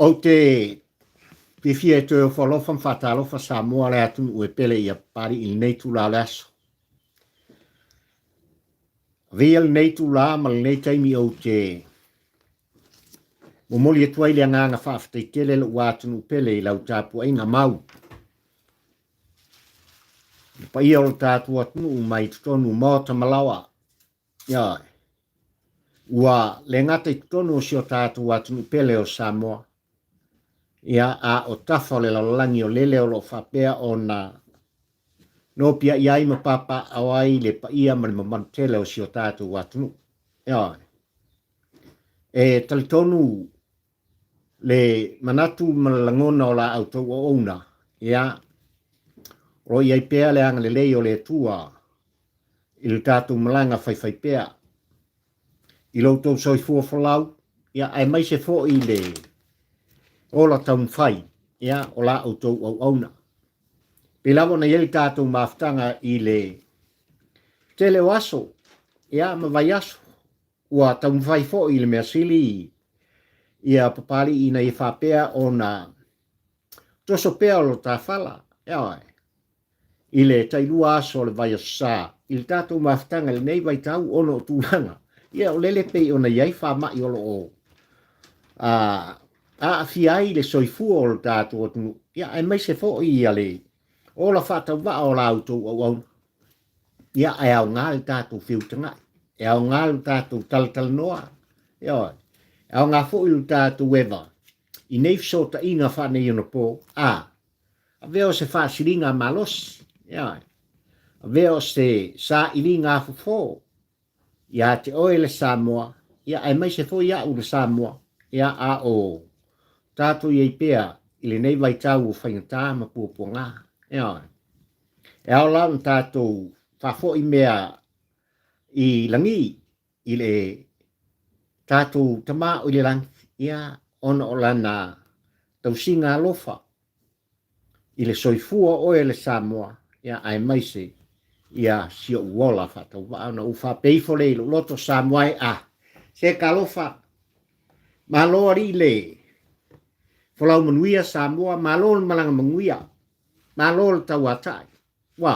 Ou te fiafia e toe ofo alofa ma faatalofa Samoa le atunuu e pele ia Papalii i lenei itula o le aso. Avea lenei itula ma lenei taimi ou te momoli atu ai le agaga faafetai tele lou atunuu pele i lau tapuaiga mau. Le paia o le tatou atunuu mai totonu maota ma laoa. Ioe. Ua le gata i totonu o si o tatou atunuu pele o Samoa, ia, a o tafa o le lalolagi o lele o lo o faapea ona nopiai ai ma papaaao ai le paia ma le mamalu tele o si o tatou atunuu. Ioe. E talitonu le manatu ma le lagona o la outou auauna, ia, o lo o i ai pea le agalelei o le Atua i le tatou malaga faifaipea i lo outou soifua folau, ia, aemaise foi le ola taumafai, ia, o la outou auauna. Pei lava ona i ai le tatou mafutaga i le tele o aso, ia, ma vaiaso, ua taumafai foi le mea sili ia Papalii ina ia faapea ona toso pea o lo ta fala, ioe, i le tailua aso o le vaiaso sa i le tatou mafutaga i lenei vaitau ona o tulaga ia o lele pei ona i ai faamai o lo o aafia ai le soifua o le tatou atunuu, ia aemaise foi ia le ola faatauvaa o la outou auauna. Ia ae aoga le tatou feutagai, e aoga le tatou talatalanoa, ioe, e aoga foi le tatou eva i nei fesootaiga faaneionapo, a avea o se faasiliga malosi, ioe, avea o se sailiga fofo ia te oe le Samoa, ia aemaise foi au le Samoa, ia a o tatou i ai pea i lenei vaitau o faigata ma puapuaga. Ioe. E ao la ona tatou faafoi mea i lagi i le tatou Tama o i le lagi, ia, ona o lana tausiga alofa i le soifua o oe le Samoa, ia, aemaise ia si ou ola faatauvaa ona ou faapea ifo lea i lou loto, Samoa e, a, se talofa, malo alii le folau manuia Samoa, malo le malaga manuia, malo le tauatai. Ua,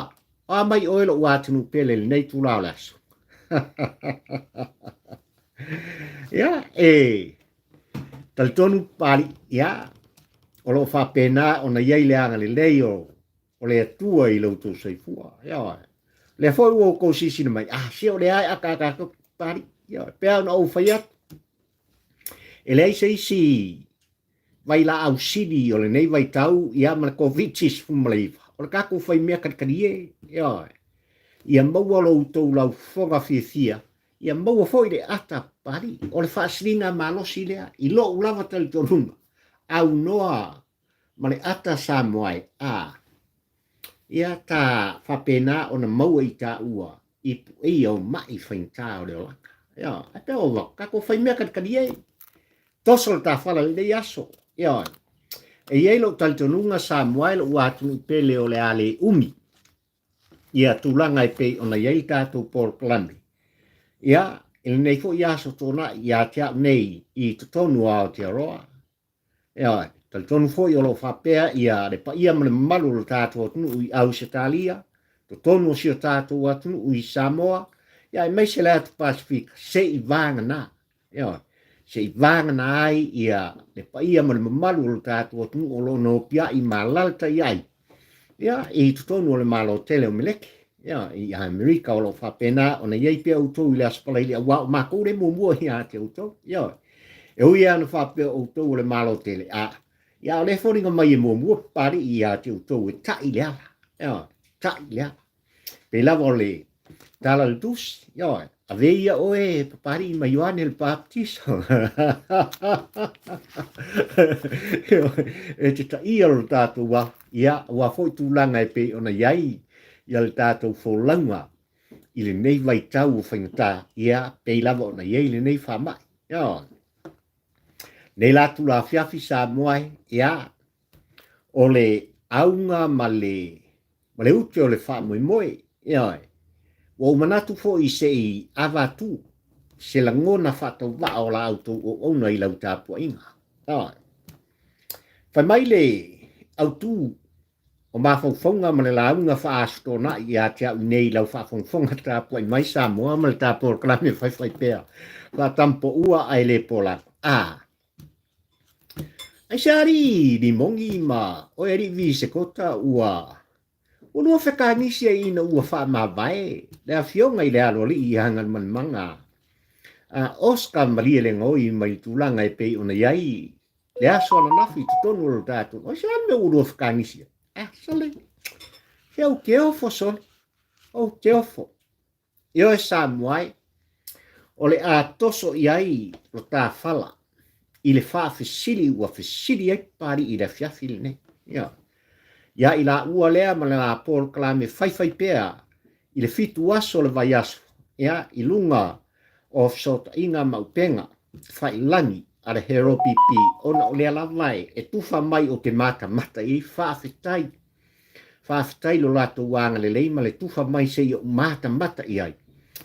o a mai oe lou atunuu pele i lenei itula o le aso? Ia, e talitonu Papalii, ia, o lo o faapena ona i ai le agalelei o, o le Atua i lo outou soifua. Ia, o lea foi ua outou silasila mai, ah, se o lea e akaaka atu Papalii. Ia, e pei ona ou fai atu, e leai se isi vailaau sili o lenei vaitau ia ma le Koviti-19, o le tatou faimea kalikalie, ioe, ia maua lo outou laufofoga fiafia, ia maua foi le ata Papalii. O le faasiliga malosi lea, i lou lava talitonuga, aunoa ma le ata Samoa e a, ia ta faapena ona maua i taua i pueia o ma'i faigata o le olaga. Ioe, ae pei ua tatou faimea kalikalie. Toso le tafala i lenei aso. Ioe. E i ai lou talitonuga Samoa e lou atunuu pele o le a le umi ia tulaga e pei ona i ai le tatou polokalame. Ia, i lenei foi aso tuanai ia te au nei i totonu o Aotearoa. Ioe, talitonu foi o lo o faapea ia le paia ma le mamalu o le tatou atunuu i Ausetalia, totonu o si o tatou atunuu i Samoa, ia aemaise le atu Pasefika, se i vagana Ioe. Se i vagana ai ia le paia ma le mamalu o lo tatou atunuu o lo o nopiai ma alaalatai ai ia i totonu o le Malo tele o Meleki, ia i Amerika o lo o faapena ona i ai pea outou i le Aso Faraile aua o matou le muamua ia te outou. Ioe. E ui lava ina faapea o outou o le Malo tele, a ia o lea e foliga mai e muamua Papalii ia te outou e ta'i le ala. Ioe, ta'i le ala. Pei lava o le tala o le tusi, ioe, ave ia oe e Papalii ma Ioane le Baptiso. E te taia lo tatou wā, ia, ua foi tulaga e pei ona i ai ia le tatou folauga i lenei vaitau o faigata, ia, pei lava ona i ai lenei faamai. Ioe. Nei la tula afiafi Samoa e, ia, o le auga ma le ma le ute o le faamoemoe. Ioe. Ua ou manatu foi se i avatu se lagona faatauvaa o la outou auauna i lau tapuaiga. Ioe. Fai mai le autu o mafaufauga ma le lauga faa-Aso Toonai ia te au nei i lau faafogafoga tapuai mai Samoa ma le ta polokalame faifaipea faatampoua ae le polalo. A Aisea alii Limogi ma oe alii Visekota ua ua lua fekagisi ai ina ua faamavae le afioga i le aloalii ia Galumalemana a Oscar Malielegaoi mai le tulaga e pei ona i ai le aso ananafi i totonu o lo tatou. Aisea le mea ua lua fekagisi ai? Ah, sole. Se ou te ofo sole. Ou te ofo. Ioe Samoa e, o le a toso i ai lo ta fala i le faafesili ua fesili ai Papalii i le afiafi lenei. Ioe. Ia i laua lea ma le la polokalame faifai pea i le fitu aso o le vaiaso, ia, i luga o fesootaiga ma upega tafailagi a le Hero PP, ona o lea lava e tufa mai ou te matamata i ai, faafetai. Faafetai lo latou agalelei ma le tufa mai se i ou matamata i ai.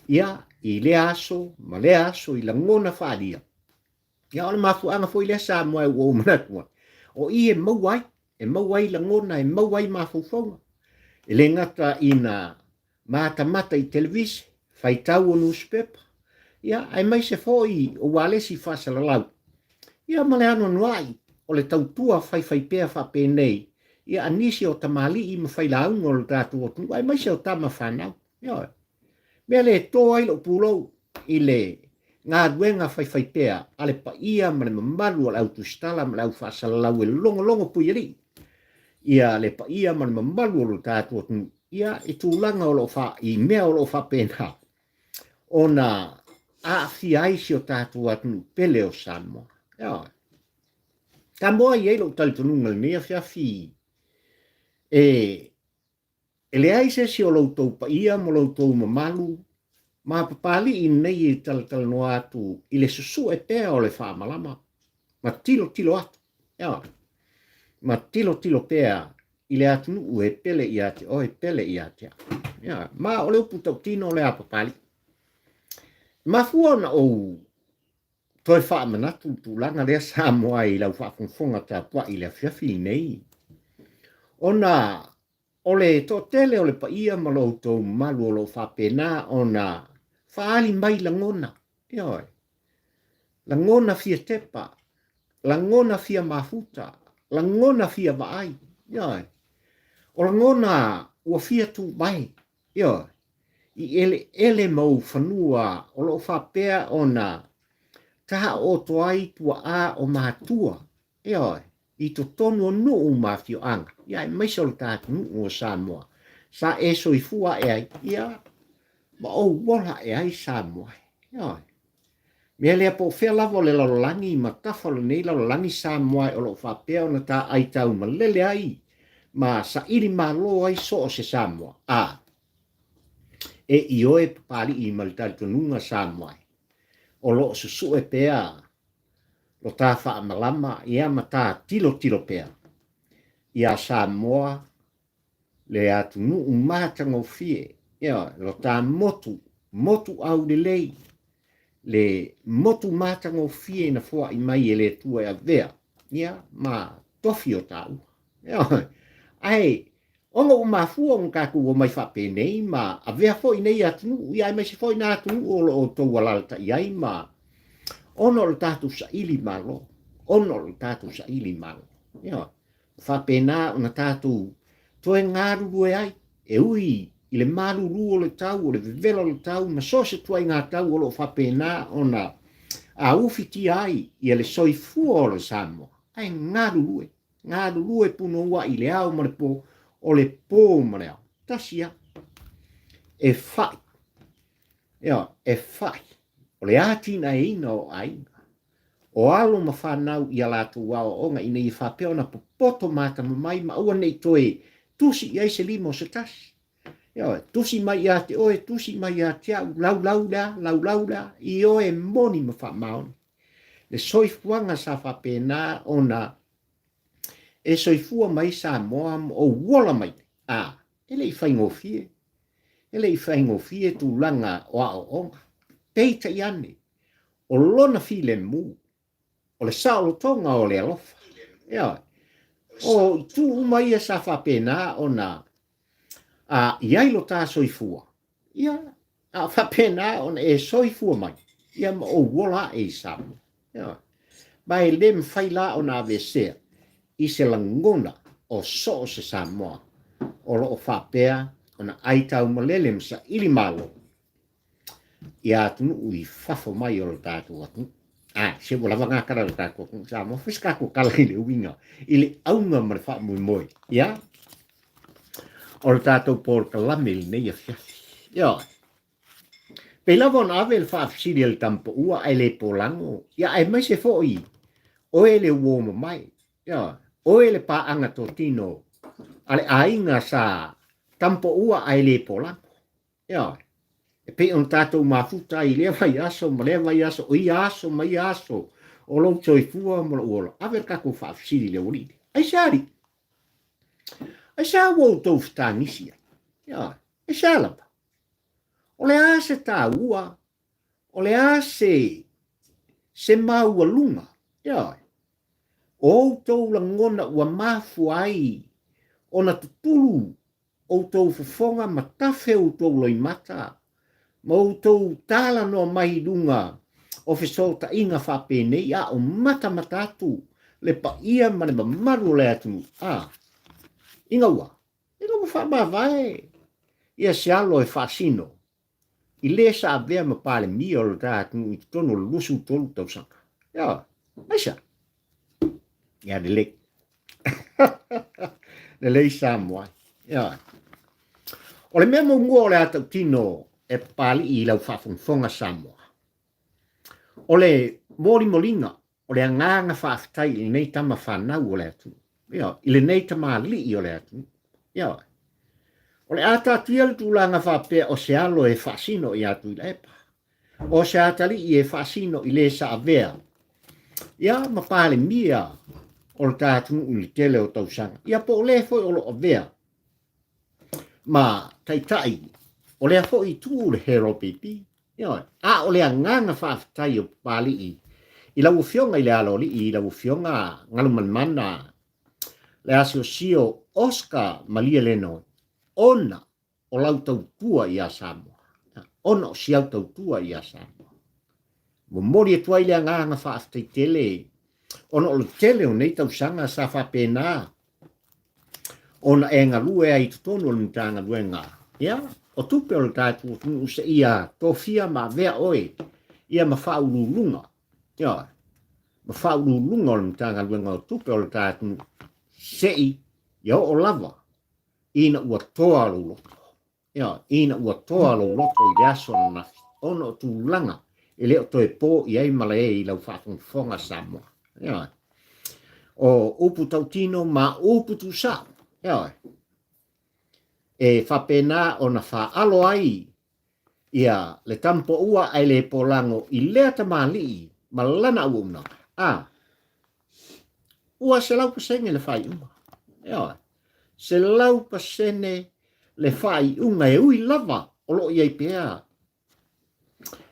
Ia, i lea aso ma lea aso i lagona faaalia. Ia, o le mafuaaga foi lea Samoa ua ou manatu ai, o i e maua ai, e maua ai lagona, e maua ai mafaufauga. E le gata ina matamata i televise, faitau o nusipepa, ia, aemaise foi o ualesi faasalalau, ia, ma le anoanoai o le tautua faifaipea faapenei, ia, a nisi o tamalii ma failauga o le tatou atunuu, aemaise o tama fanau. Ioe. Mea le to ai lou pulou i le galuega faifaipea a le paia ma le mamalu o le au tusitala ma le au faasalalau e logologo puialii ia le paia ma le mamalu o lo tatou atunuu ia i tulaga o lo o fa, i mea o lo o faapena ona aafia ai si o tatou atunuu pele o Samoa. Ioe. Samoa i ai lou talitonuga i lenei afiafi e E leai se isi o lo outou paia ma lo outou mamalu ma Papalii nei e talatalanoa atu i le susue pea o le faamalama ma tilotilo atu, ioe, ma tilotilo pea i le atunuu e pele ia te oe, pele ia te au. Ioe, ma o le upu tautino lea a Papalii. E mafua ona ou toe faamanatu le tulaga lea Samoa i lau faafogafoga tapuai i le afiafi lenei, ona O le toatele o le paia ma lo outou mamalu o lo o faapena ona faaali mai lagona, ioe, lagona fia tepa, lagona fia mafuta, lagona fia vaai, ioe, o lagona ua fia tuvae, ioe, i eleele ma ou fanua o lo o faapea ona taooto ai tuaa o matua, ioe, i totonu o nuu ma afioaga, ia aemaise o le ta atunuu o Samoa, sa e soifua ae ai, ia, ma ou ola ae ai Samoa. Ioe. Mea lea po o fea lava o le lalolagi ma tafa o lenei lalolagi Samoa o lo o faapea ona ta aitau malele ai ma saili malo ai so o se Samoa, a e ioe Papalii ma le talitonuga Samoa o lo o susue pea lo ta faamalama ia ma ta tilotilo pea iā Samoa le atunuu matagofie, ioe, lo ta motu, motu aulelei, le motu matagofie na foai mai e le Atua e avea, ia, ma tofi o taua. Ioe. Ae, ona ua mafua ona tatou omai faapenei ma avea foi nei atunuu, ia aemaise foi nā atunuu o lo o outou alaalatai ai ma ona o le tatou saili malo, ona o le tatou saili malo. Ioe. Faapena ona tatou toe galulue ai, e ui i le malulu o le tau, o le vevela o le tau, ma so o se tuaiga tau o lo o faapena ona aufitia ai ia le soifua o le Samoa, ae galulue, galulue punouai i le ao ma le po, o le po ma le ao, tasi lava. E fai, ioe, e fai, o le atinaeina o aiga, o alo ma fanau i a latou aoaoga ina ia faapea ona popoto matamamai ma aua ne i toe tusi i ai se lima o se tasi. Ioe, tusi mai ia te oe, tusi mai ia te au, laulau lea, laulau lea, ioe moni ma faamaoni. Le soifuaga sa faapena ona e soifua mai Samoa ma ou ola mai, a, e le i faigofie. E le i faigofie tulaga o aoaoga. Peitai ane, o lona filemu, o le saolotoga o le alofa. Ioe. O itu uma ia sa faapena ona a i ai lo ta soifua, ia, a o faapena ona e soifua mai, ia ma ou ola ae i Samoa. Ia, ma e le mafai la ona aveesea i se lagona o so o se Samoa o lo o faapea ona ai taumalele ma saili malo ia atunuu i fafo mai o le tatou atunuu. A, se ua lava ngā kala le tatou atunuu Samoa, fai se tatou kala i le uiga, i le auga ma le faamoemoe, ia, o le tatou polokalame i lenei afiafi. Ioe. Pei lava ona ave le faafesili a le tamapaua ae le polago, ia aemaise foi oe le uo mamae, ioe, oe le paaga totino a le aiga sa tamapaua ae le polago. Ioe. E pei ona tatou mafuta ai i lea vaiaso ma lea vaiaso, o ia aso ma ia aso o lou soifua ma lou ola, ave le tatou faafesili i le aualii lea. Aisea alii? Aisea ua outou fetagisi ai? Ioe. Aisea lava? O le a se taua? O le a se se maualuga? Ioe. O outou lagona ua mafua ai ona tutulu outou fofoga ma tafe outou loimata, ma outou talanoa mai i luga o fesootaiga faapenei, a o matamata atu le paia ma le mamalu o le atunuu, a, ina ua, ina ua faamavae ia se alo e faasino i le sa avea ma Palemia o le ta atunuu i totonu o le 23 tausaga. Ioe, aisea? Ia lelei. Lelei Samoa. Ioe. O le mea muamua o le a tautino e Papalii i lau faafogafoga Samoa, o le molimoliga O le agaga faafetai i lenei tama fanau o le atunuu. Ioe, i lenei tamalii o le atunuu. Ioe. O le a taatia le tulaga faapea o se alo e faasino ia Tuilaepa, o se atalii e faasino i le sa avea ia ma Palemia o le ta atunuu i le tele o tausaga, ia po o le foi o lo o avea ma taitai o lea foi itu le HRPP. Ioe. A o le agaga faafetai o Papalii i lau Afioga i le Aloalii, i lau Afioga Galumalemana Leasiosio Oscar Malielegaoi, ona o lau tautua ia Samoa, ona o si au tautua ia Samoa. Momoli atu ai le agaga faafetai tele ona o le tele o nei tausaga sa faapena ona e galue ai i totonu o le Matagaluega, ia, o tupe o le tatou atunuu seia tofia ma avea oe ia ma faauluuluga, ioe, ma faauluuluga o le Matagaluega o Tupe o le tatou atunuu se i ia oo lava ina ua toa lou loto. Ioe, ina ua toa lou loto i le aso ananafi, ona o tulaga e le o toe po i ai malae i lau faafogafoga Samoa. Ioe. O upu tautino ma upu tuusao. Ioe. E faapena ona faaalo ai ia le tamapoua ae le polago i lea tamalii ma lana auaunaga. A, ua 100% le faaiuga. Ioe. 100% le faaiuga e ui lava o lo o i ai pea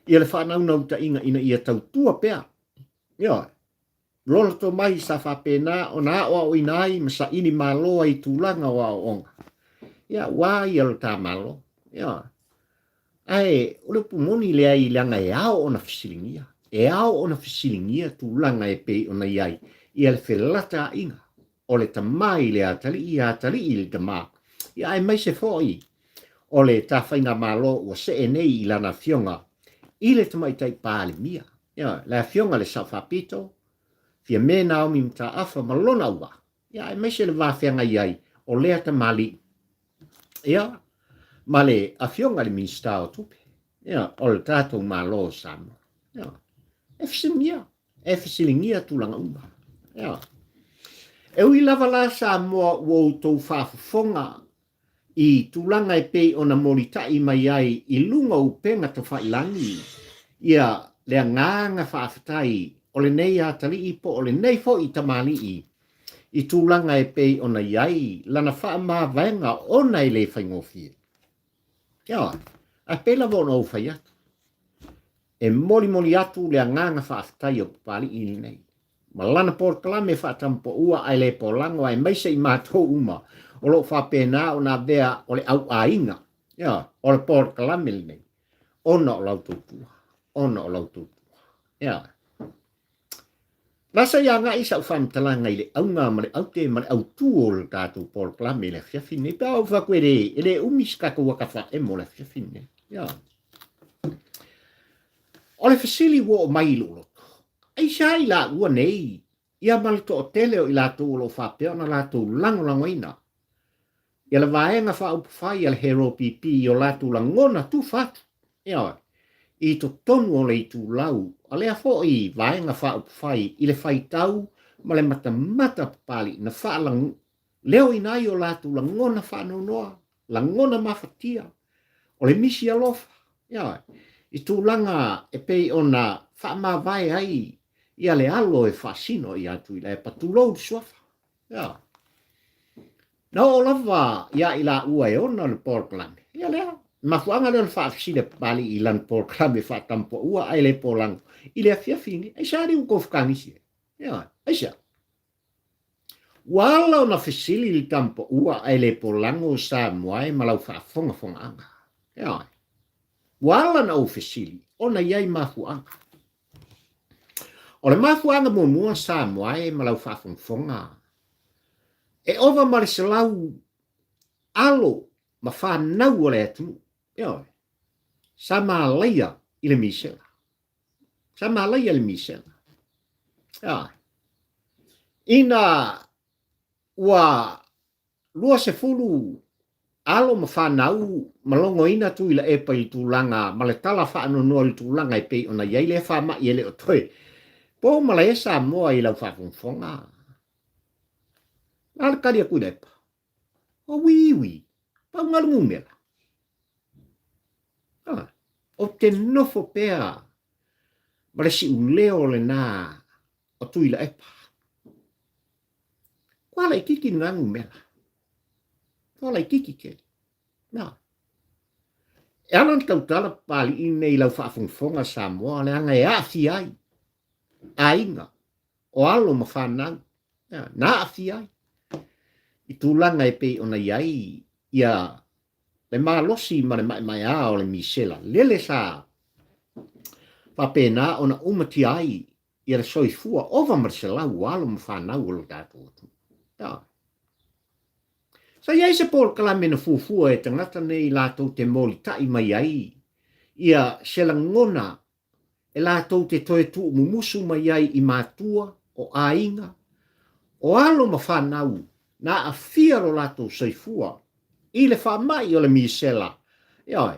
ia le faanaunautaiga ina ia tautua pea. Ioe, lona tomai sa faapena ona aoaoina ai ma saili malo ai i tulaga o aoaoga. Ia, ua ia lo ta Malo. Ioe. Ae o le upu moni leai leaga e ao ona fesiligia, e ao ona fesiligia tulaga e pei ona i ai ia le felataiga o le tama i le atalii, atalii i le tama, ia aemaise foi o le ta faigamalo ua see nei i lana afioga i le Tamaitai Palemia, ia, le afioga i le Sao Faapito, Fiame Naomi Mataafa ma lona auvaa, ia aemaise le va feagai ai o lea tamalii, ia, ma le afioga i le Minisita o Tupe, ia, o le tatou Malo o Samoa. Ia, e fesiligia e fesiligia tulaga uma. Ia. E ui lava la Samoa ua outou faafofoga i tulaga e pei ona molitai mai ai i luga o upega tafailangi ia le agaga faafetai o lenei atalii po o lenei foi tamalii i tulaga e pei ona i ai lana faamavaega ona e le faigofie. Ioe, ae pei lava ona ou fai atu, e molimoli atu le agaga faafetai o Papalii lenei. Ma lana polokalame faatampoua ae le polago aemaise i matou uma o lo o faapena ona avea o le auaiga, ioe, o le polokalame lenei ona o la outou tua, ona o la outou tua. Ioe. Na se i agai sau faamatalaga i le auga ma le aute ma le autū o le tatou polokalame i le afiafi lenei, pe a ou fai atu e le, e le umi se tatou ata faaemo i le afiafi lenei. Ioe. O le fesili ua oo mai i lou loto, aisea i laua nei ia ma le toatele o i latou o lo o faapea ona latou lagolagoina ia le Vaega Faaupufai a le HRPP i o latou lagona tufa atu, ioe, i totonu o le itulau a lea foi Vaega Faaupufai i le faitau ma le matamata papalii na faaleoina ai o latou lagona faanoanoa, lagona mafatia, o le misi alofa, ioe, i tulaga e pei ona faamavae ai ia le alo e faasino ia Tuilaepa, tulou le suafa. Ioe. Na oo lava ia i laua e ona le polokalame. Ia lea, mafuaaga lea o le faafesili a Papalii i lana polokalame faatampoua ae le polago i le afiafi lenei. Aisea alii ua tou fetagisi ai? Ioe, aisea? Ua ala ona fesili le tampoua ae le polago o Samoa e ma lau faafogafogaaga. Ioe. Ua ala ona ou fesili ona i ai mafuaaga. O le mafuaaga muamua Samoa e ma lau faafogafoga, e ova ma le 100 alo ma fanau o le atunuu, ioe, sa malaia i le misela. Sa malaia i le misela. Ioe. Ina ua 20 alo ma fanau ma logoina Tuilaepa i le tulaga ma le tala faanoanoa i le tulaga e pei ona i ai lea faamai e le o toe po malae Samoa i lau faafogafoga. Na le tali a Tuilaepa, O wīwī, pau ngalu numera. Ah, ou te nofo pea ma le siuleo lena o Tuilaepa. Kua laititi lena numera. Kua laititi tele. Na. E ala ona tautala Papalii nei i lau faafogafoga Samoa, leaga e aafia ai aiga, o alo ma fanau, na aafia ai i tulaga e pei ona i ai ia le malosi ma le maemaea o le misela lele sa faapena ona umatia ai ia le soifua ova ma le 100 alo ma fanau o lo tatou atunuu. Ia. Sa i ai se polokalame na fuafua e tagata nei latou te molitai mai ai ia se lagona e latou te toe tuumumusu mai ai i matua, o aiga, o alo ma fanau na aafia lo latou soifua i le faamai o le misela, ioe,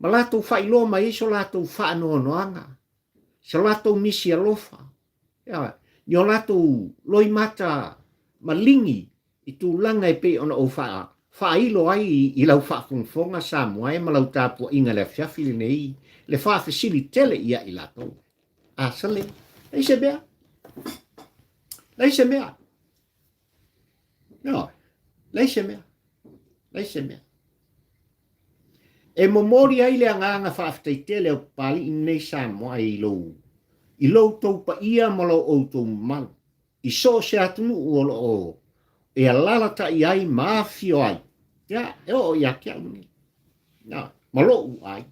ma latou faailoa mai ai so latou faanoanoaga, so latou misi alofa, ioe, ni o latou loimata maligi i tulaga e pei ona ou faailo ai i lau faafogafoga Samoa e ma lau tapuaiga i le afiafi lenei, le faafesili tele ia i latou. A sale, leai se mea. Leai se mea. Ioe, leai se mea. Leai se mea. E momoli ai le agaga faafetai tele o Papalii nei Samoa i lou i lou tou paia ma lo outou mamalu i so o se atunuu o lo o e alalatai ai ma afifio ai, ia, e oo ia te au nei, ia, ma lou aiga.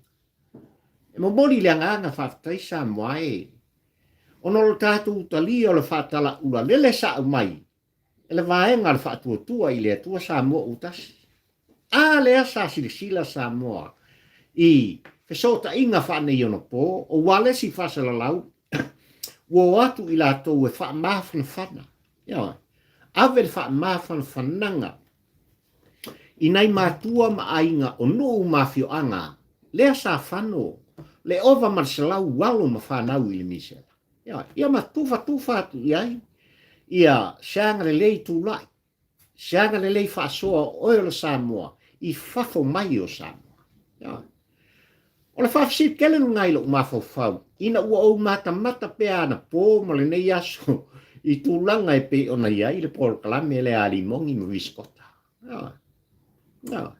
E momoli le agaga faafetai Samoa e, ona o lo tatou talia o le faatalaula lele sa aumai e le vaega o le Faatuatua i le Atua Samoa ua tasi. A lea sa silasila Samoa i fesootaiga faaneionapo o ualesi faasalalau ua o atu i latou e faamafanafana, ioe, ave le faamafanafanaga i nai matua ma aiga o nuu ma afioaga lea sa fano le ova ma le 100 alo ma fanau i le misela. Ioe, ia ma tufatufa atu i ai ia se agalelei tulai, se agalelei faasoa o oe o le Samoa i fafo mai o Samoa. Ioe. O le faafesili tele lena i lou mafaufau, ina ua ou matamata pea anapo ma lenei aso i tulaga e pei ona i ai le polokalame lea a Limogi ma Visikota. Ioe. Ioe.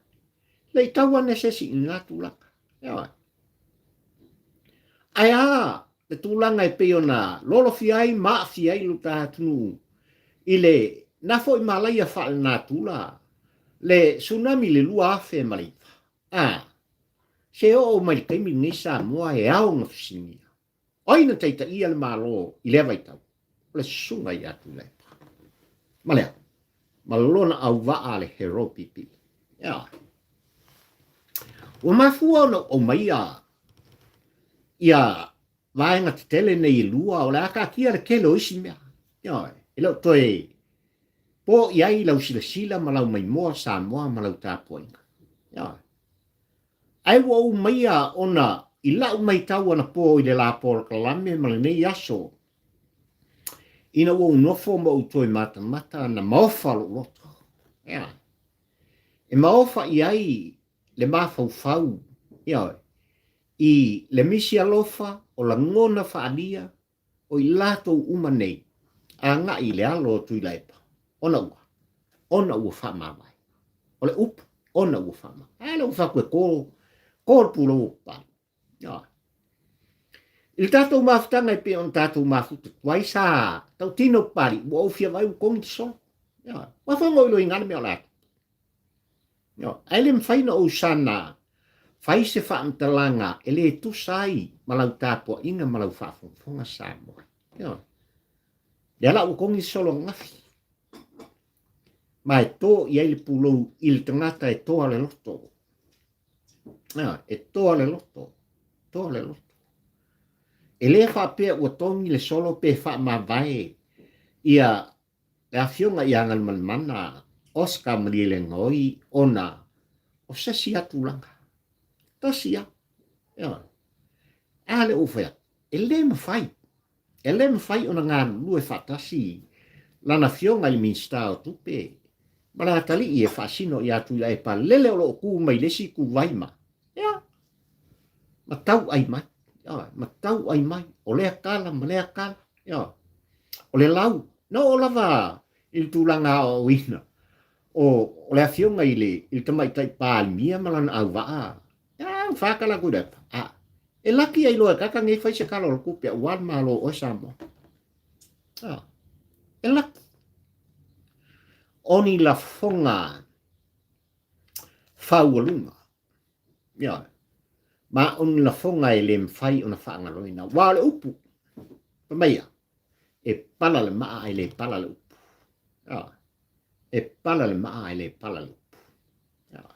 Le i tau ane se isi i lena tulaga. Ioe. Ae a? le tulaga e pei ona lolofia ai ma aafia ai lo ta atunuu i le na foi malaia faalenatura, le tsunami i le 2009. A, se oo mai le taimi lenei Samoa e ao ona fesiligia. O ai na taitaia le Malo i lea vaitau? O le Susuga ia Tuilaepa. Ma le a? Ma lona auvaa le Hero PP. Ioe. Ua mafua ona ou aumaia ia vaega tetele nei e lua, o le a taatia le tele o isi mea. Ioe. E le o toe po i ai lau silasila ma lau maimoa Samoa ma lau tapuaiga. Ioe. Ae ua ou aumaia ona i la'u maitau anapo i le lā polokalame ma lenei aso, ina ua ou nofo ma ou toe matamata na maofa lo'u loto. Ea, e maofa i ai le mafaufau, ioe, i le misi alofa o lagona faaalia o i latou uma nei agai i le alo o Tuilaepa, ona ua, ona ua faamavae. O le upu, ona ua faamavae. A lea ua fai atu e to, to le pulou o Papalii. Ioe. I le tatou mafutaga e pei ona tatou mafuta atu ai, sa tautino Papalii, ua ou fia vaai ua togi le solo. Ioe. Ua foi ona ou iloiina le mea o le a tupu. Ioe. Ae le mafai ona ou sana fai se faamatalaga e le tusa ai ma lau tapuaiga ma lau faafogafoga Samoa. Ioe. Lea la ua togi le solo ananafi. Ma e to i ai le pulou i le tagata e toa le loto. Ioe. E toa le loto. Toa le loto. E le faapea ua togi le solo pe faamavae ia Le Afioga ia Galumalemana Oscar Malielegaoi ona o se isi lava tulaga. Tasi lava. Ioe. A lea ua ou fai atu, e le mafai, e le mafai ona galulue faatasi lana Afioga i le Minisita o Tupe ma le atalii e faasino ia Tuilaepa lele o lo o tu mai le isi ituvai ma, ia, ma tauai mai. Ioe, ma tauai mai, o lea tala ma lea tala. Ioe. O le lau, na oo lava i le tulaga aoaoina o, o le afioga i le, i le tamaitai Palemia ma lana auvaa, a ua whākala atu i le apa. A, e laki ai loa e kaka nei fai se kala o le tupe aua le Malo o oe Samoa. A, e laki. O ni lafoga faualuga. Ioe. Ma o ni lafoga e le mafai ona faagaloina. Aua o le upu, fai mai ia, e pala le maa ae le pala le upu. Ioe. E pala le maa ae le pala le upu. Ioe.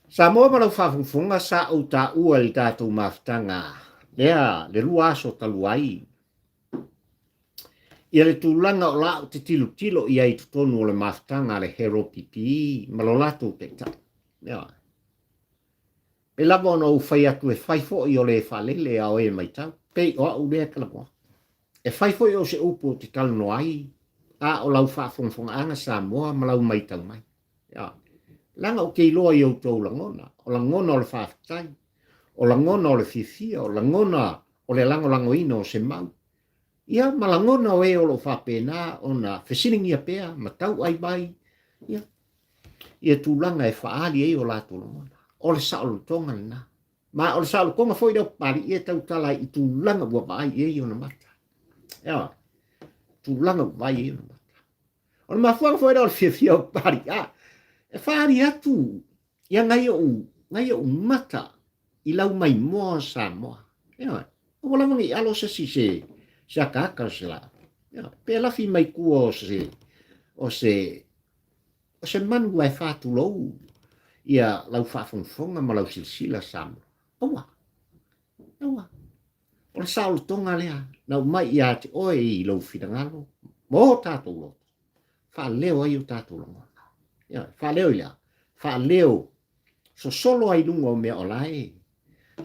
Samoa ma lau faafogafoga sa ou taua i le tatou mafutaga lea le lua aso talu ai Ia le tulaga o la ou te tilotilo i ai i totonu o le mafutaga a le Hero PPE ma lo latou taitai. Ioe. Pei lava ona ou fai atu e fai foi o le faalele a o e maitau, pei o au lea e talanoa. E fai foi o se upu ou te talanoa ai, a o lau faafogafogaaga Samoa ma lau maitau mai. Ioe. Leaga ou te iloa i outou lagona, o lagona o le faafetai, o lagona o le fiafia, o lagona o le lagolagoina o se mau, ia ma lagona o e o lo o faapena ona fesiligia pea ma tauai mai, ia, ia tulaga e faaali ai o latou lagona. O le saolotoga lena. Ma o le saolotoga foi lea o Papalii e tautala ai i tulaga ua vaai i ai ona mata. Ioe, tulaga ua vaai i ai ona mata. O le mafuaaga foi lea o le fiafia o Papalii, a, e faaali atu ia nai ou, nai ou mata i lau maimoa o Samoa. Ioe, aua lava ne i alo se isi se, se akaaka o se laau. Ioe, pe lafi mai tua o se, o se, o se manu ua e faatulou ia lau faafogafoga ma lau silasila Samoa. Aua, aua. O le saolotoga lea na aumai ia te oe i lou finagalo ma o tatou loto. Faaleo ai o tatou lagona. Ioe, faaleo i le a? Faaleo sosolo ai i luga o mea o la e,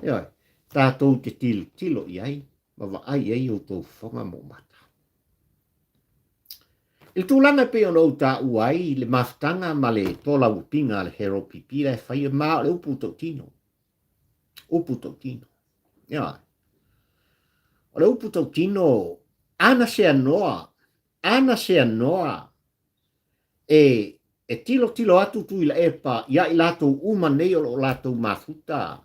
ioe, tatou te tilotilo i ai ma vaai i ai outou fofoga ma ou mata. I le tulaga e pei ona ou taua ai le mafutaga ma le tolauapiga a le Hero PP la e faia, ma o le upu tautino, upu tautino. Ioe. O le upu tautino, ana seanoa, ana seanoa e e tilotilo atu Tuilaepa iā i latou uma nei o lo o latou mafuta.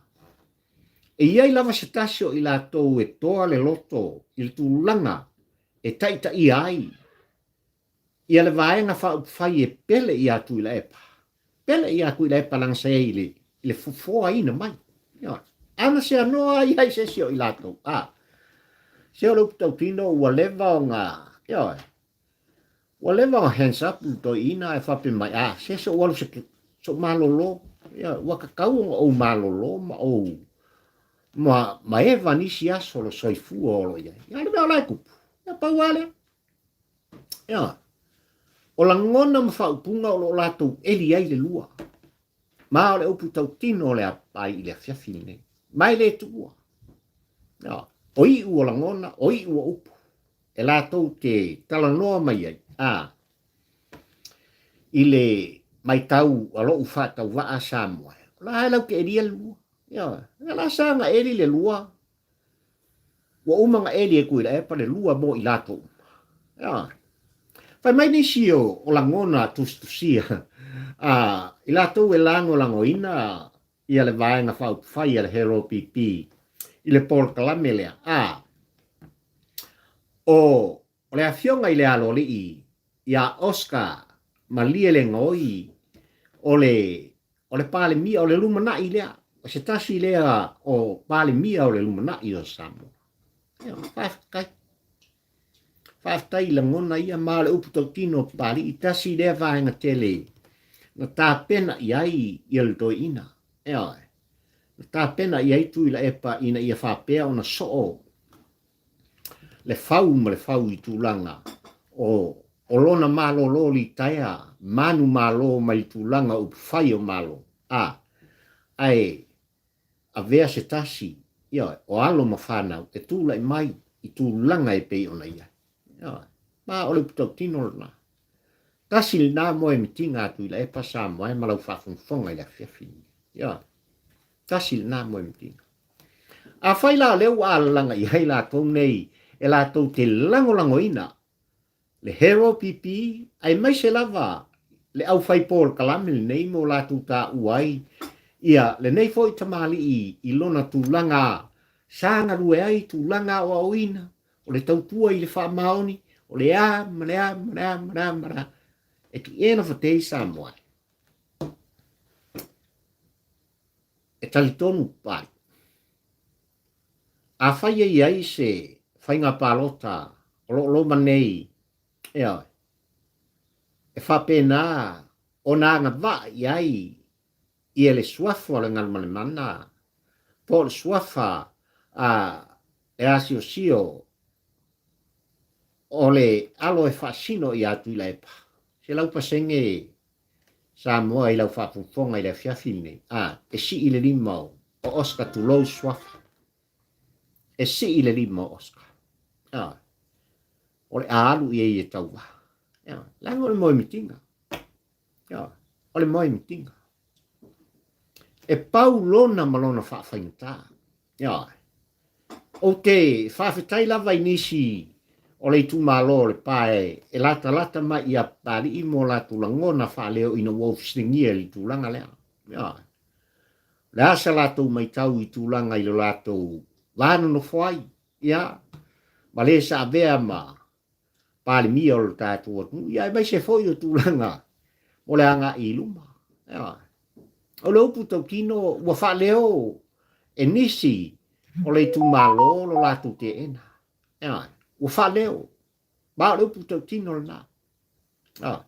E i ai lava se tasi o i latou e toa le loto i le tulaga e taitaia ai ia le Vaega Faaupufai e pele iā Tuilaepa, pele iā Tuilaepa leaga sa i ai i le, i le fofoaina mai. Ioe. Ana seanoa ai ai se isi o i latou, a, se o le upu tautino ua leva ona, ioe, ua leva ona hands up le toeaina ae faapea mai, a, se se ou alu se, se ou malolo, ioe, ua tatau ona ou malolo ma ou, ma, ma eva nisi aso o le soifua o lo o i ai. Ia, o le mea o la e tupu, ia pau lava lea. Ioe. O lagona ma faaupuga o lo o latou eli ai le lua. Ma o le upu tautino o le apai i le afiafi lenei. Ma e le tuua. Ioe. O iu o lagona, o iu o upu e latou te talanoa mai ai, a, i le maitau a lou faatauvaa Samoa, o la e lau te elia le lua. Ioe. O la sa na eli le lua Ua uma ona eli e Tuilaepa le lua mo i latou uma. Ioe. Fai mai nisi o, o lagona tusitusia a i latou e lagolagoina ia le Vaega Faaupufai a le HRPP i le polokalame lea, a o, o le afioga i le Aloalii ia Oscar Malielegaoi o le O le Palemia o le lumanai lea, o se tasi lea o Palemia o le lumanai o Samoa. Ia, faafetai. Faafetai i lagona ia, ma o le upu tautino o Papalii, tasi lea vaega tele na tapena i ai ia le toeaina. Ioe. Na tapena i ai Tuilaepa ina ia faapea ona soo le fau ma le fau i tulaga o o lona malolo litaea manumalo mai le tulaga o upufai o Malo, a, ae avea se tasi, ioe, o alo ma fanau e tulai mai i tulaga e pei ona i ai. Ioe. Ma o le upu tautino lena. Tasi lena moemitiga a Tuilaepa Samoa e ma lau faafogafoga i le afiafi lenei. Ioe. Tasi lena moemitiga. Afai la o lea ua alalaga i ai latou nei e latou te lagolagoina le Hero PP aemaise lava le aufai polokalame lenei mo latou taua ai ia lenei foi tamalii i lona tulaga sa galue ai tulaga aoaoina o le tautua i le faamaoni o le a ma le a ma le a ma le a ma le a at the end of the day Samoa e talitonu pai. Afai e i ai se faiga palota o lo o loma nei, ioe, e faapena ona agavaa i ai ia le suafa o le Galumalemana po o le suafa a le asiosio o le alo e faasino ia Tuilaepa, 100% Samoa i lau faafogafoga i le afiafi lenei, a, e sii le lima o, o Oscar tulou suafa. E sii le lima o Oscar. A, o le a alu i ai e tauva. A, leaga o le moemitiga. A, o le moemitiga. E pau lona ma lona faafaigata. Ioe. Ou te faafetai lava i nisi o le itumalo o Lepa e latalata mai ia Papalii mo latou lagona faaleo ina ua ou fesiligia i le tulaga lea. Ioe. O le a sa latou maitau i tulaga i lo latou va nonofo ai, ia, ma le sa avea ma Palemia o le tatou atunuu, ia aemaise foi o tulaga mo le agai i luma. Ioe. O le upu tautino ua faaleo e nisi o le itumalo lo latou teena. Ioe. Ua faaleo. Ma o le upu tautino lena. Ioe.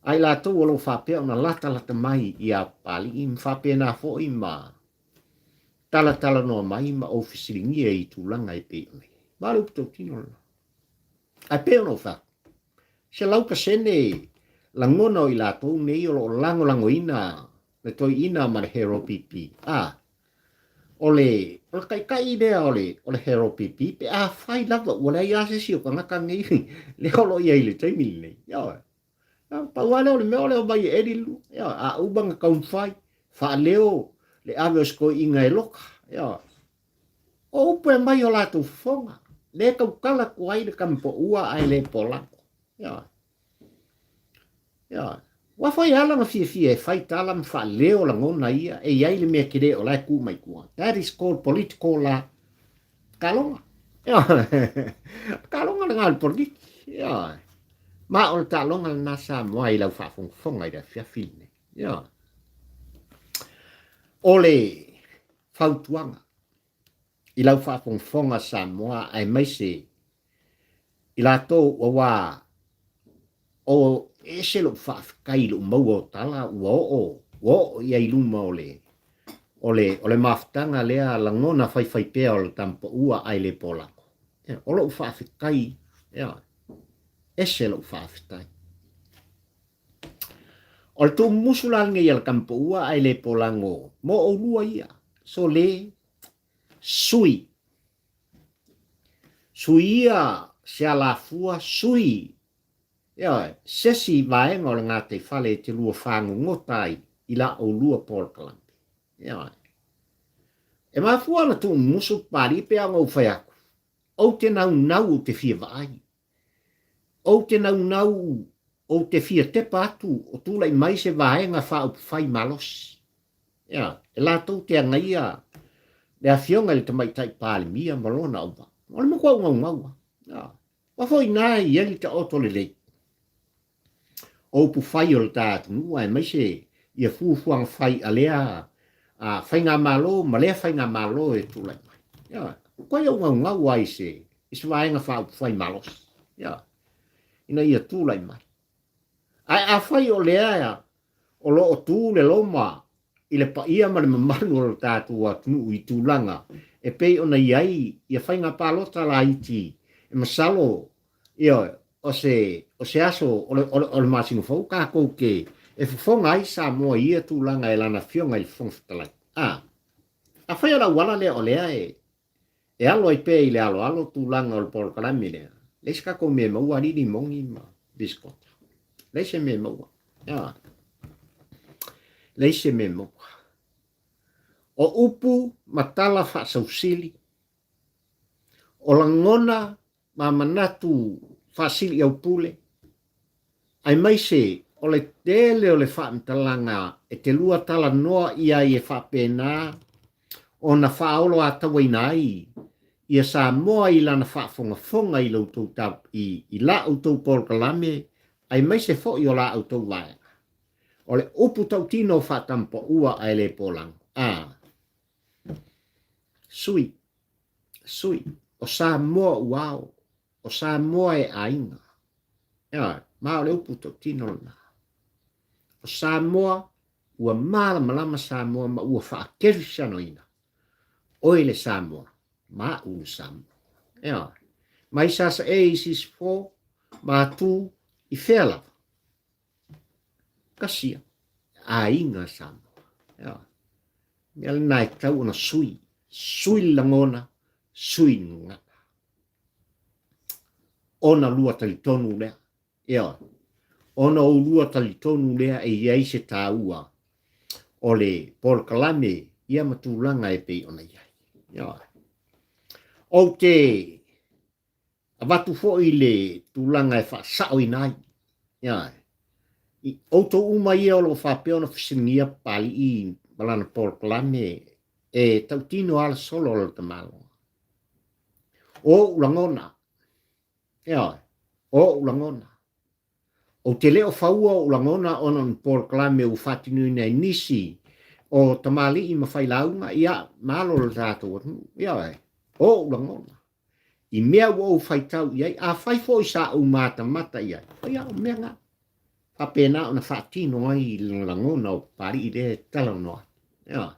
A i latou o lo o faapea ona latalata mai ia Papalii ma faapena foi ma talatalanoa mai ma ou fesiligia i tulaga e pei ona i ai. Ma o le upu tautino lena. Ae pei ona ou fai atu, 100% lagona o i latou nei o lo o lagolagoina le toeaina ma le Hero PP. A, o le, o le taitai lea o le, o le Hero PP, pe afai lava ua leai lava se isi o tagata nei lea o lo o i ai i le taimi lenei. Ioe. Pau lava lea o le mea o le omai e eli le lua. Ioe. A uma ona taumafai, faaleo le ave o se toeaina e loka. Ioe. O upu e aumai o latou fofoga, lea e tautala atu ai le tama poua ae le polago. Ioe. Ioe. Aua foi e ala ona fiafia e fai tala ma faaleo lagona ia e i ai le mea tele o la e tu mai tua. That is called political la taaloga. Taaloga lena o le politiki. Ioe. Ma o le taaloga lena Samoa i lau faafogafoga i le afiafi lenei. Ioe. O le fautuaga i lau faafogafoga Samoa aemaise i latou aua o ese lou faafetai i lou maua o tala ua oo ua oo i ai luma o le o le o le mafutaga lea lagona faifaipea o le tamapaua ae le polago. O lou faafetai, ese lou faafetai. O le tuumumusu la lenei a le tamapaua ae le polago mo oulua ia, sole Sui. Suia se alafua, sui, ioe, sesi vaega o le gataifale e te lua fagogota ai i la oulua polokalame. Ioe. E mafua ona tuumumusu Papalii pe a ona ou fai atu, ou te naunau ou te fia vaai. Ou te naunau ou te fia tepa atu o tulai mai se vaega faaupufai malosi. Ea, e latou te agaia le Afioga i le Tamaitai Palemia ma lona auvaa. O le matua ugaugau lava. Ea, aua foi ina e i ai le taoto lelei o upufai o le ta atunuu aemaise ia fuafuaga fai a lea Faigamalo ma lea Faigamalo e tulai mai. Ea, matua ia ugaugau lava i se i se vaega faaupufai malosi, ia, ina ia tulai mai. Ae afai o lea o lo o tu le loma i le paia ma le mamalu o lo tatou atunuu i tulaga e pei ona i ai ia faiga palota laiti e masalo ia o se o se aso o le, o le, o le masina fou tatou te e fofoga ai Samoa i ia tulaga e lana afioga i le Fofoga Fetalai. A, afai o le auala lea o lea e E alo ai pea i le aloalo tulaga o le polokalame lea. Leai se tatou mea e maua alii limoni ma bisikota. Leai se mea e maua. Ioe. Leai se mea e maua. O upu ma tala faasausili, o lagona ma manatu faasiliaupule, aemaise o le tele o le faamatalaga e te lua talanoa i ai e faapena ona faaoloatauaina ai ia Samoa i lana faafogafoga i lo outou i, i la outou polokalame aemaise foi o la outou vaega. O le upu tautino faatampaua ae le polago. A. Sui. Sui. O Samoa ua ao. O Samoa e aiga. Ioe, ma o le upu tautino lena. O Samoa, ua malamalama Samoa ma ua faakerisianoina. Oe le Samoa, ma a'u le Samoa. Ioe. Mai Sasae i Sisifo, ma tu i fea lava. Tasi ia, aiga Samoa. Ioe. Mea lena e tatau ona sui. Sui le lagona, sui le gagana. Ona lua talitonu lea. Ioe. Ona oulua talitonu lea e i ai se taua o le polokalame ia ma tulaga e pei ona i ai. Ioe. Ou te avatu foi le tulaga e faasaoina ai. Ioe. I outou uma ia o lo o faapea ona fesiligia Papalii ma lana polokalame e tautino lava le solo o le tamaloa. O ou lagona, ioe, o ou lagona. Ou te le o faua ou lagona ona o ni polokalame ua faatinoina e nisi o tamalii ma failauga, ia, malo le tatou atunuu, ioe, o ou lagona. I mea ua ou faitau i ai, afai foi sa ou matamata i ai, ia, o mea na. Faapena ona faatino ai le lagona o Papalii lea e talanoa atu. Ioe.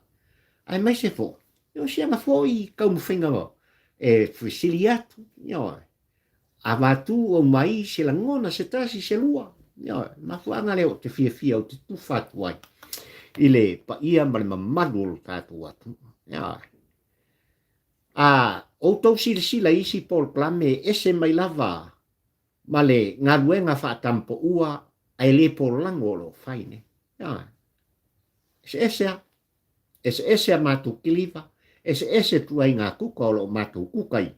Aemaise foi, o siana foi taumafaiga e fesili atu, ioe. Avatu aumai se lagona se tasi se lua, ioe. Mafuaaga lea ou te fiafia ou te tufa atu ai i le paia ma le mamalu o lo tatou atunuu. Ioe. A outou silasila i isi polokalame e ese mai lava ma le galuega faatampoua ae le polago o lo o fai nei. Ioe. Eseese a. Eseese a matou kiliva, eseese ituaiga kuka o lo o matou kukaina,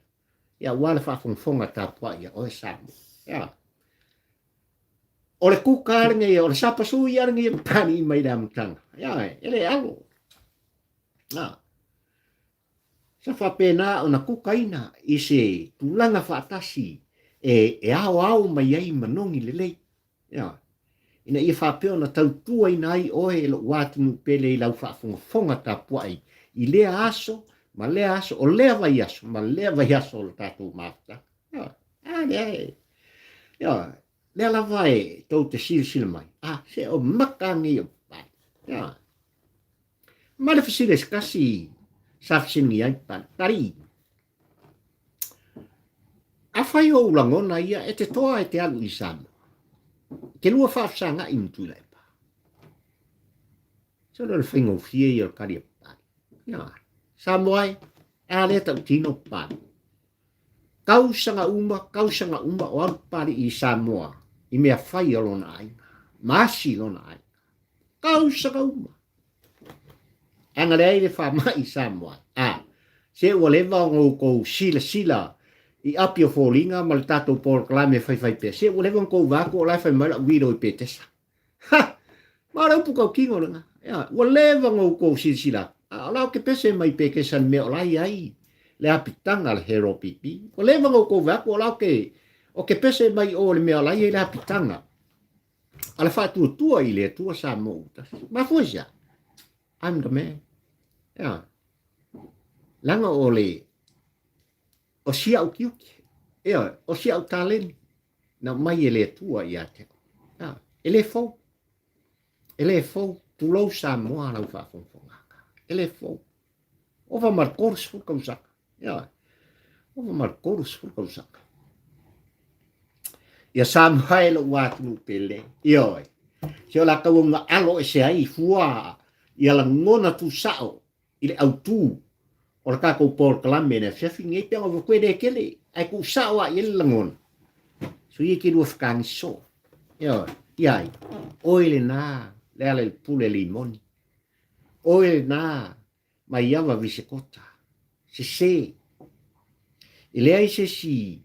ia aua le faafogafoga tapuai a oe Samoa. Ioe. O le kuka lenei, o le sapasui ia lenei e Papalii mai le amataga. Ioe, e le alo. A. Sa faapena ona kukaina i se tulaga faatasi e, e aoao mai ai manogi lelei. Ioe. Ina ia faapea ona tautuaina ai oe e lou atunuu pele i lau faafogafoga tapuai i lea aso ma lea aso, o lea vaiaso ma lea vaiaso o le tatou mafutaga. Ioe. A lea e, ioe, lea lava e tou te silasila mai, a, se o maka nei o Papalii. Ioe. Ma le fesili a se tasi sa fesiligia ai Papalii, Papalii, afai o ou lagona ia e te toa e te alu i Samoa, e te lua faafesagai ma Tuilaepa. Se o le faigofie ia o le tali a Papalii. Ioe. Samoa e, a lea tautino Papalii. Tausaga uma, tausaga uma o alu Papalii i Samoa i mea fai a lona aiga, ma asi lona aiga. Tausaga uma. Ana leai le faamai i Samoa. A, se ua leva ona outou silasila i api o foliga ma le tatou polokalame faifai pea. Se ua leva ona outou vaai atu o la e fai mai lau vilo i Petesa. Ha! Ma o le upu tautino lena. Ia, ua leva ona outou silasila atu. A o la ou te pese mai i Petesa i le mea o la e i ai le apitaga a le Hero PP. Ua leva ona outou vaai atu o la ou te, ou te pese mai i o i le mea o la e i ai le apitaga a le faatuatua i le Atua Samoa ua tasi. Mafua i se a? I'm the man. Ia. Leaga o le, o si au tiute. Ia, o si au taleni. Na mai e le Atua ia te au. Ia, e le fou. E le fou. Tulou Samoa lau faafogafoga. E le fou. Ova ma le 30 tausaga. Ia, ova ma le 30 tausaga. Ia Samoa e lou atunuu pele. Ioe. Se o la tauauga alo ese ai i fua ia lagona tusao i le autū o le tatou polokalame i le afiafi lenei pe ona ua toe le tele ae tuusao lava i ai le lagona. Sui e te lua fetagi soo. Ioe, ia ai, oe lena Lealailepule Limoni. Oe lena Maiava Visekota. Sese. E leai se isi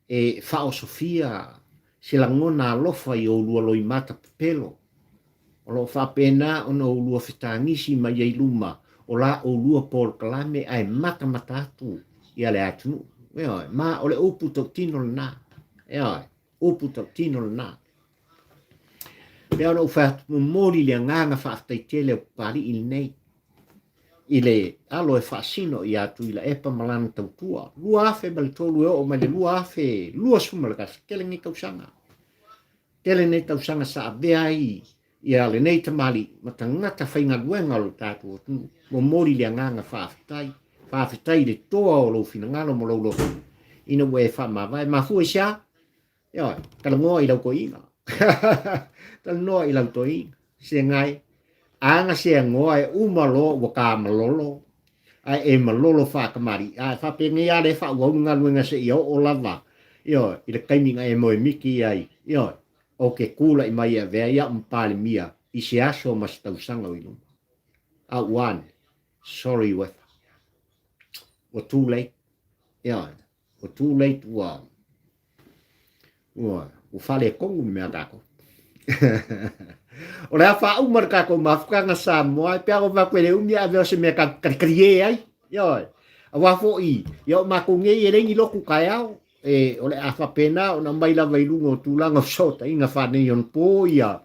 e faaosofia se lagona alofa i oulua loimata pepelo, o lo o faapena ona oulua fetagisi mai ai luma o la oulua polokalame ae matamata atu ia le atunuu. Ioe, ma o le upu tautino lena. Ioe, upu tautino lena. Pei ona ou fai atu, momoli le agaga faafetai tele o Papalii lenei i le alo e faasino ia Tuilaepa ma lana tautua. 2003 e oo mai le 2021, tele nei tausaga. Tele nei tausaga sa avea ai ia lenei tamalii ma tagata faigaluega o le tatou atunuu. Momoli le agaga faafetai. Faafetai i le toa o lou finagalo ma lou loto ina ua e faamavae. Mafua i se a? Ioe, talanoa i lau toeaina. Talanoa i lau toeaina. Segai, aga se agoa e uma loa ua ta malolo, ae e malolo faatamalii. A e faapenei lava lea e faaauau le galuega seia oo lava, ioe, i le taimi na e moe miti ai, ioe, ou te tulai mai e avea ai au ma Palemia i se aso ma se tausaga o i luma. A ua ane, sorry Uefa. Ua too late. Ioe. Ua too late ua ua ua faaletonu le mea a tatou. O le a faauma le tatou mafutaga Samoa, e pei lava ona fai atu e le umi ae avea o se mea tatou te kalikalie ai. Ioe. Aua foi, ia o matou nei e leai ni lotu taeao, e, o le a faapena ona aumai lava i luga o tulaga o fesootaiga faaneionapo ia,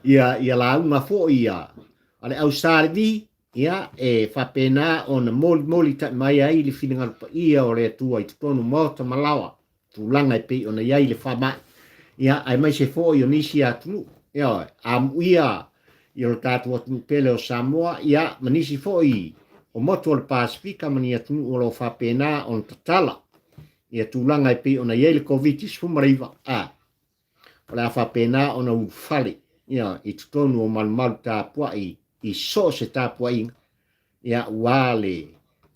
ia, ia lauga foi ia, a le au Sa Levi, Ia, e faapena ona molimoli mai ai le finagalo paia o le Atua i totonu maota ma laoa, tulaga e pei ona i ai le faamai, ia, aemaise foi o nisi atunuu, ioe, amuia i o le tatou atunuu pele o Samoa, ia, ma nisi foi o motu o le Pasefika ma ni atunuu o lo o faapena ona tatala ia tulaga e pei ona i ai le Koviti-19, a. O le a faapena ona ulufale ia i totonu o malumalu tapuai i so o se tapuaiga, ia ua le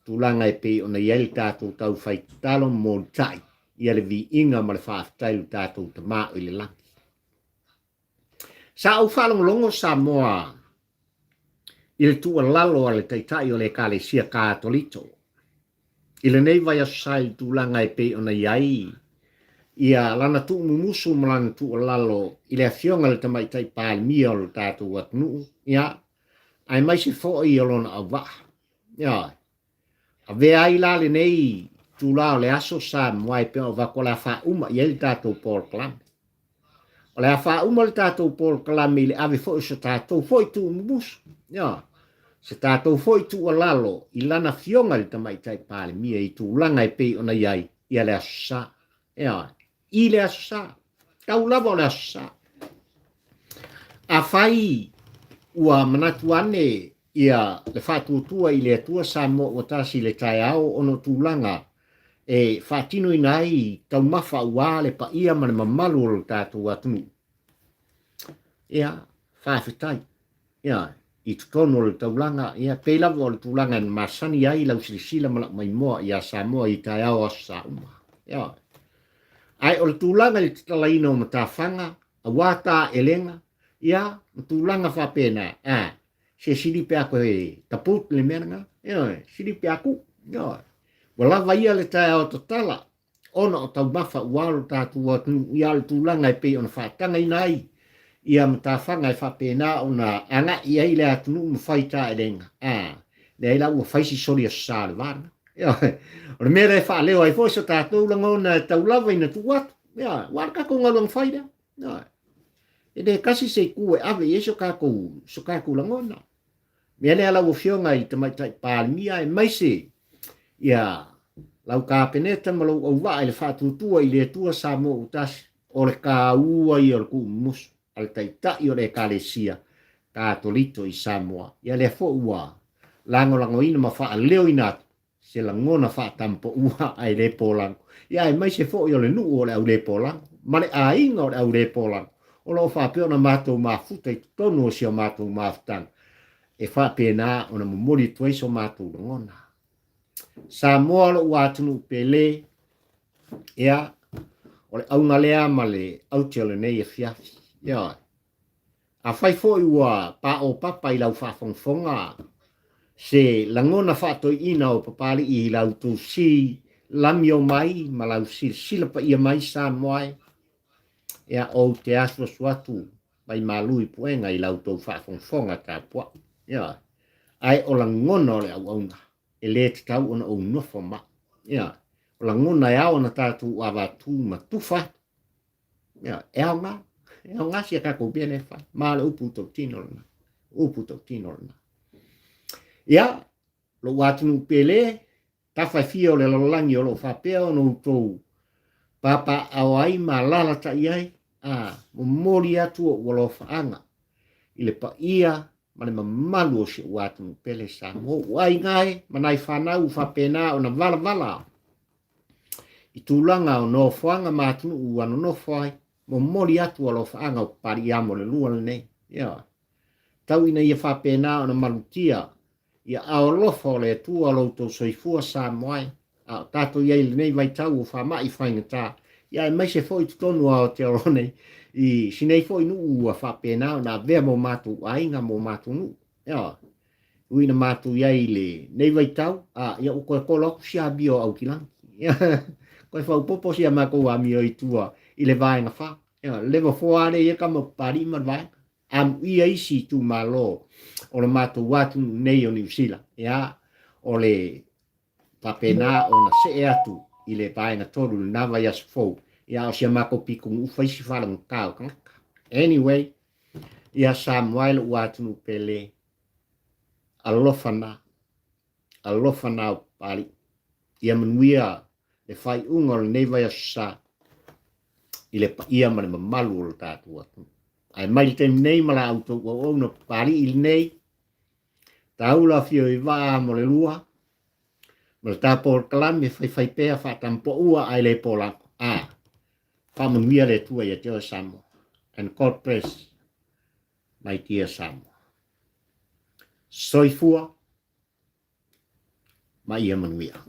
tulaga e pei ona i ai le tatou tau fai tatalo ma molitai ia le viiga ma le faafetai i lo tatou Tama o i le lagi. Sa ou faalogologo Samoa i le tuualalo a le Taitai o le Ekalesia Katoliko i lenei vaiaso sa i le tulaga e pei ona i ai. Ia lana tuumumusu ma lana tuualalo i le Afioga i le Tamaitai Palemia o le tatou atunuu, ia, aemaise foi o lona auvaa. Ioe. Avea ai la lenei itula o le aso Samoa e pei ona avatu o le a faauma i ai le tatou polokalame. O le a faauma le tatou polokalame i le ave foi o se tatou foi tuumumusu, ioe, se tatou foi tuualalo i lana Afioga i le Tamaitai Palemia i tulaga e pei ona i ai ia le Aso Sa. Ioe, i le Aso Sa. Tau lava o le Aso Sa. Afai ua manatu ane ia le faatuatua i le Atua Samoa ua tasi i le taeao ona o tulaga e faatinoina ai taumafa aua le paia ma le mamalu o lo tatou atunuu, ia, faafetai. Ia, i totonu o le taulaga, ia, pei lava o le tulaga e masani ai lau silasila ma lau maimoa ia Samoa i taeao aso sa uma. Ia. Ae o le tulaga i le tatalaina o matafaga, aua taelega, ia, ma tulaga faapena, a, se sili pe a koe taput le mea lena. Ia, sili pe a ku. Ia, ua lava ia le taeao tatala, ona o taumafa ua lo tatou atunuu ia le tulaga e pei ona faatagaina ai ia matafaga e faapena ona agai ai le atunuu ma fai taelega, a, leai la ua fai si soli aso sa o le va lena. O le mea lea e faaleo ai foi so tatou lagona e tau lava ina tuu atu, ia, aua le tatou galuega fai lea. E le tasi se itu e ave i ai so tatou, so tatou lagona. Mea lea lau Afioga i le Tamaitai Palemia aemaise ia lau Kapeneta ma lou auvaa i le faatuatua i le Atua Samoa ua tasi, o le taua ia o le tuumumusu a le Taitai o le Ekalesia Katoliko i Samoa. Ia lea foi ua lagolagoina ma faaleoina atu se lagona faatampoua ae le polago, ia aemaise foi o le nuu o le aulēpolago ma le aiga o le aulēpolago o lo o faapea ona matou mafuta i totonu o si a matou mafutaga e faapena ona momoli atu ai so matou lagona. Samoa lou atunuu pele, ia, o le auga lea ma le aute o lenei afiafi. Ioe. Afai foi ua paopapa i lau faafogafoga se lagona faatoeaina o Papalii i la outou si lamio mai ma lau silasila paia mai Samoa e, ia ou te asuasu atu mai malu i puega i la outou faafogafoga tapuai. Ioe. Ae o lagona o le auauna e le tatau ona ou nofo ma. Ioe. O lagona e ao ona tatou avatu ma tufa atu. Ia, e aoga, e aoga si a tatou mea lea e fai. Ma o le upu tautino lena. Upu tautino lena. Ia, lou atunuu pele, tafa e fia o le lalolagi o lo o faapea ona outou papaaao ai ma alaalatai ai, a momoli atu ou alofaaga i le paia ma le mamalu o si ou atunuu pele Samoa. Ou aiga e ma nai fanau ua faapena ona valavala I tulaga o nofoaga ma atunuu ua nonofo ai, momoli atu alofaaga o Papaliiamo le lua lenei. Ioe. Tau ina ia faapena ona malutia ia ao alofa o le Atua lo outou soifua Samoa e, a o tatou i ai i lenei vaitau o faamai faigata, ia aemaise foi i totonu o Aotearoa nei, i si nei foi nuu ua faapena ona avea mo matou aiga, mo matou nuu. Ioe. Ui ina matou i ai i lenei vaitau, a, ia ua toe kolo atu si amio o Aukilani. Toe faaopoopo si a matou amio i tua i le vaega fa. Ia, level 4 lava lea ia tama o Papalii ma le vaega. Amuia isi itumalo o le matou atunuu nei o Niu Sila. Ia, o le faapena ona see atu i le vaega tolu i lena vaiaso fou. Ia, a o si a matou pitonuu fai si faalogotā o tagata. Anyway, ia Samoa e lou atunuu pele, alofa na, alofa na o Papalii. Ia manuia le faaiuga o lenei vaiaso sa i le paia ma le mamalu o le tatou atunuu. Ae mai le taimi nei ma la outou auauna Papalii lenei, taula afio i vaa mo le lua, ma le tapolokalame faifaipea faatampoua ae le polago. A, faamanuia le Atua ia te oe Samoa. And God bless my dear Samoa. Soifua ma ia manuia.